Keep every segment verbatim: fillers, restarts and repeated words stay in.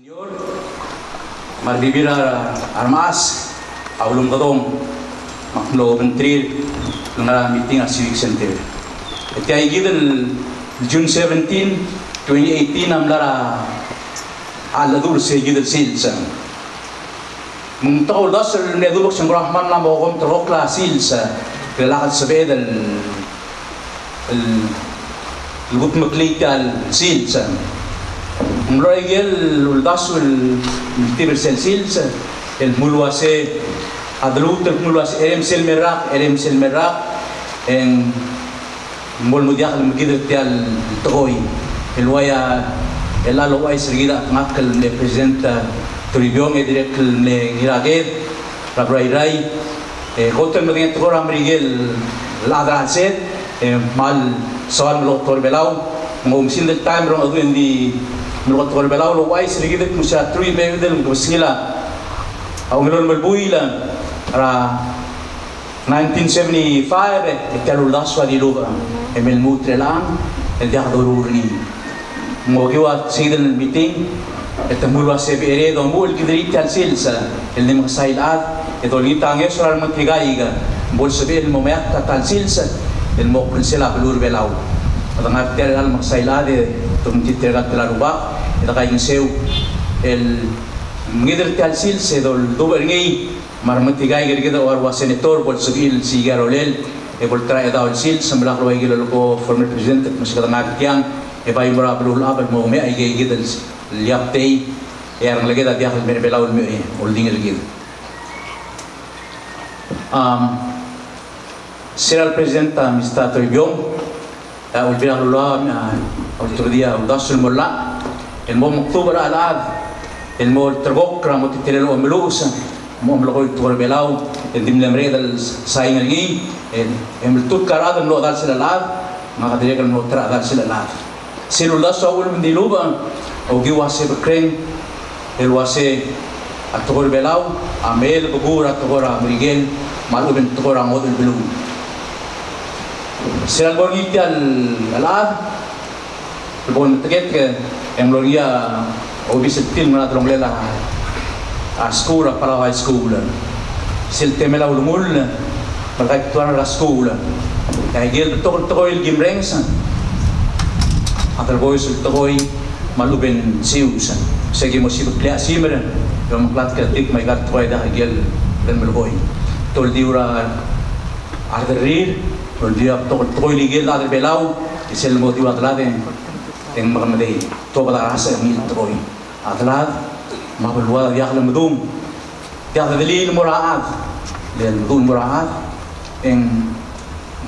Me a rebebil er a remechas a ulemekedong me ak mlo obengterir el ngar er a meeting er a Civic Center. E tia kid el June seventeen, twenty eighteen a mla er a cheldecheduch er se kid el sils. Me ng tekoi el uldasu el mle dubech se ng kora kmal mla mo kom terrekokl a sils, e lak el sebeched el, el, el kudmeklii tia el sils. Ng mlo er a ikel uldasu el mtib er sel sils, el kmo el uase, a deluut el kmo el uase, er a msel me rak, er a msel me rak, e ng mo el mo diak el mekid er tia el tekoi. El uaia, el a louchais er kid a ngak el mle President, a, Toribiong, e dirrek el mle Ngiraked er a Brairai, e kot el medengei a tekoi er a Merikel el chad er a chelsed, e kmal soal el melekoi a tekoi er a Belau. Me ng oumesingd el taem el rongcheduch e ng di melekoi a tekoi er a Belau el ouchais er kid el kmo se er a truich me a euid el kebesengil a ongelolem el buil er a nineteen seventy-five, e tia el uldasu a dilubech, e me lmuut er chelechang el diak doruul er ngii. Me okiu a sei kid el meeting, e te kmo el uase becherei e domuchel kid er tia el sils el di mekesai el chad, e dolengit a ngeso er a remengetikaik me bo lsebechel el mo meakt a ta el sils el mo kbelsel a beluu er a Belau. Me de ngar tia el mekesai el chad e te mengetitii er a ta el rubak, e de kaingeseu el mengid er tia el sils e doldubech er ngii. Me a remengetikaik er kid a ua rua senator bo lsebechir el siik a rolel e bo lta er a chedaol sils, me lak el ua ikel lolekoi a former president, me se kede ngar tiang, e bai mo er a beluulechad el mo omecha aike kid el, el iaptei, e a rengeleked a diak el mei er a Belau el mei, e oldingel er kid. Am, se er a le president a Mista Toribiong, a Olbiil er a Kelulau a ultebedii a uldasu el mo llach el mo mekdubech er a chelechad el mo olterekokl er a mo teletelel a omeluches me a omelekoi el tekoi er a Belau, el di mle mereched el sain er ngii, e, e mle tutk a rechad el mlo chedal sel chelechad, me ngak a dirrek el mlo ta er a chedal sel chelechad. Sel uldasu a uchul me ng dilubech, okiu a sebekreng el uase a tekoi er a Belau a mei el bekuu er a tekoi er a Merikel me a lechub e ng tekoi er a ngodech el beluu. Se er a lebo er ngii tia el chelechad, el bo lemeteketk, e ng mlo er ngii a obis el tir el ngar er a delongelel a skuul er a Palau High School. Sel temel a ulemull, me le kaituar er a skuul. E a ikel betok el tekoi el kim renges a deleboes el tekoi me a lechub e ng sius. Se kim osibeklii a simer, e omeklatk er tir me aika el tekoi a diak el kirel el melekoi. Toldiu er a rederrir, toldiu a betok el tekoi el ikel chad er a Belau, e sel mo diu a delad e ng mekemedei. Tuobed a rasech er ngii el tekoi. A delad me a beluad a diak lemedung. Diak dedelii el mo er a chad. Le lemedung el mo er a chad e ng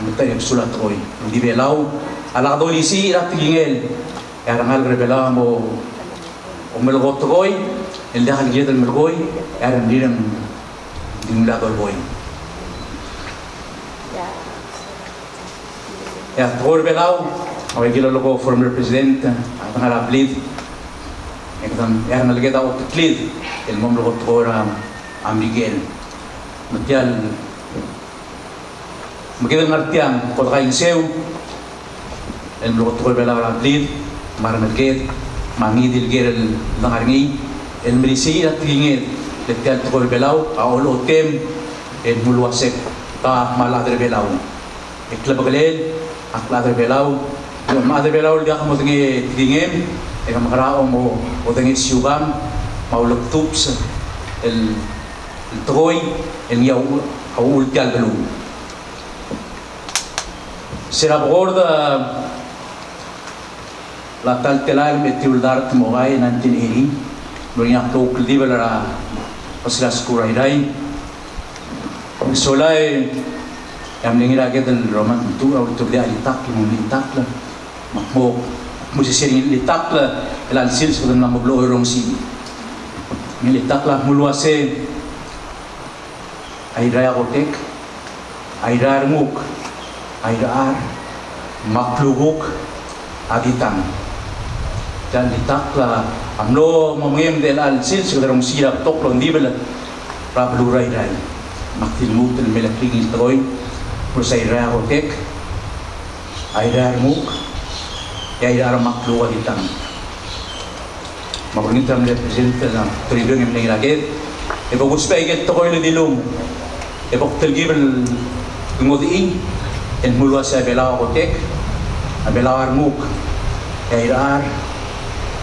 metacherbesul a tekoi. Ng di Belau a lak dolisiich er a tekingel. E a rengalek er a Belau a mo omelekoi a tekoi el diak el kired el melekoi, e a rengrir e ng di mla dolekoi. E a tekoi er a Belau, a ua ikel lolekoi a former president a dengar er a blid, e kede, e a rengeleked a oteklid el mo melekoi a tekoi er a Merikel. Me tia el, me kid el ngar tiang, kede kaingeseu el melekoi a tekoi er a Belau er a blid me a rengeleked me a ngii di el ker el dengar er ngii el melisiich er a tekinged, le tia el tekoi er a Belau a olechotem el kmo el uase kede kmal chad er a Belau. E klebekelel a klechad er a Belau, me a chad er a Belau el diak modengei a tekingem, e ke mekerang e mo odengei a siukang me a ulekdubs el, el tekoi el ngii a u-, a uchul tia el beluu. Se er a bekord er a ta el telael me tir el dart mo bai nineteen eighty, me ng mlo er ngii a klou el kldibel er a, er a skuul er a Irrai. Sola e a mle Ngiraked el Roman Tuur a ultebedii a chelitakl, mo chelitakl. Me ak mo, mo sisiu er ngii el chelitakl el a le sils e kede mla mo blechoel el rongesii. Ngii el chelitakl a kmo el uase, Airai a kotek, Airai a renguk, Airai a rechar, me a klukuk a ditang. Tia el chelitakl a mlo mo mengemdechel a le sils e kede rongesii a betok el ongdibel er a beluu er a Irrai. Me ak di lmuut el melekoi ngii el tekoi, kmo se Airai a kotek, Airai a renguk, e Airai a rechar me a klukuk a ditang. Me a kulengit er a mle President, a Toribiong e mle Ngiraked, e bo kuspech aike el tekoi el dilung e bo ktelkib el ngodechii el dmu el uasei a Belau a kotek, a Belau a renguk, e a irechar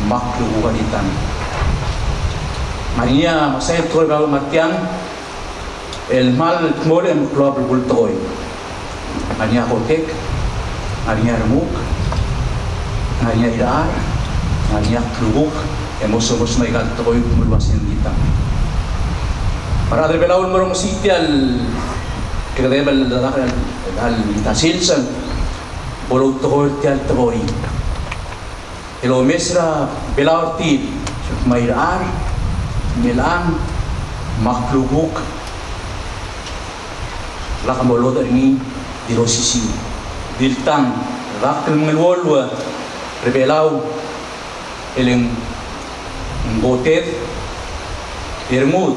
me a klukuk a di tang. Me a ngii a mekesai el tekoi er a Belau me a tiang el kmal dmolech e meklou a belkul tekoi. Ng ngar er ngii a kotek, ng ngar er ngii a renguk, ng ngar er ngii a irechar, ng ngar er ngii a klukuk, e mo somos me aika el tekoi el dmu el uasei ng di tang. Me a rechad er a Belau el mo rongesii tia el kedeb el, el, el, el, el sils, bo loutekoi er tia el tekoi el omes er a Belau er tir, me a irechar, me a chelechang, me a klukuk, lak molodech er ngii, di losisiu, di le tang, lak el mengeluolu er a Belau, e le ng kotek, e rengud,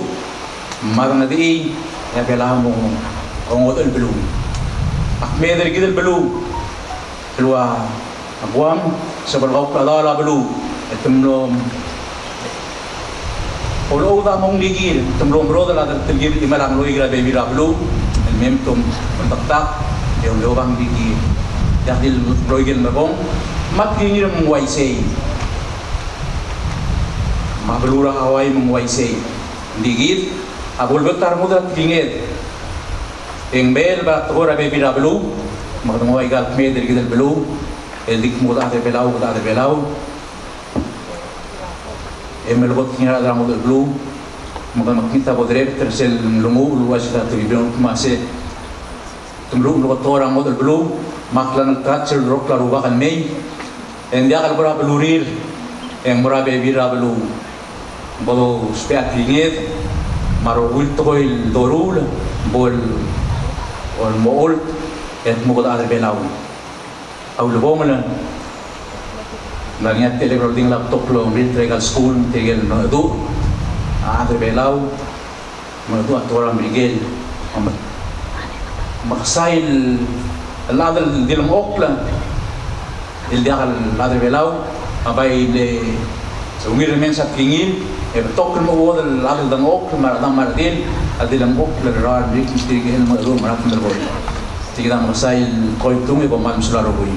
me a dengedechii, e a Belau a mo ngodech el beluu. Ak mei er kid el beluu el ua a Guam, se bo le kaukladaol a beluu, e te mlo, olechou a mo nglikir, te mlo merodel a telkib el chimal a ngloik er a bebil er a beluu, el mei me te omdakdak, e omeob a nglikir. Diak di le mlo ikel mebong, me a tekingir me ng uaisei. Me a beluu er a Hawaii me ng uaisei. Ng di kid, a bo lebeot a rengud er a tekinged. E ng mei el bo er a tekoi er a bebil er a beluu, me kede nguu aika el kmeed er kid el beluu, el di kmo kede chad er a Belau, kede chad er a Belau. E melekoi a tekingir a rechad er a ngodech el beluu, me kede mekngit a bo derebet er sel nglunguuch el uaisei a Toribiong el kmo a se te meluchel el tekoi er a ngodech el beluu, me a klengeltengat sel rokui el rubak el mei, e ng diak el bo er a belurir, e ng mo er a bebil er a beluu. Bo dousbech a tekinged, me a rokui el tekoi el doruul, bo el, bo el mo olt, e te mo kede chad er a Belau. A ulebongel, ng ngar er ngii a telep el oldingel a betok el ongit er aika el skuul, me tirke el mengedecheduch a chad er a Belau, mengedecheduch a tekoi er a Merikel, me, me kesai el chad el di lemechokl el diak el chad er a Belau, a bai le se ungil el mesa tekingir, e betok el mo uodel el chad el dengchokl, me a rechedam me a redil, a di lemechokl el rrau er a Merikel, tirke el mengedecheduch me a rechad el melekoi. Tia kid a mekesai el tekoi el tung e kom kmal mesulang el rokui.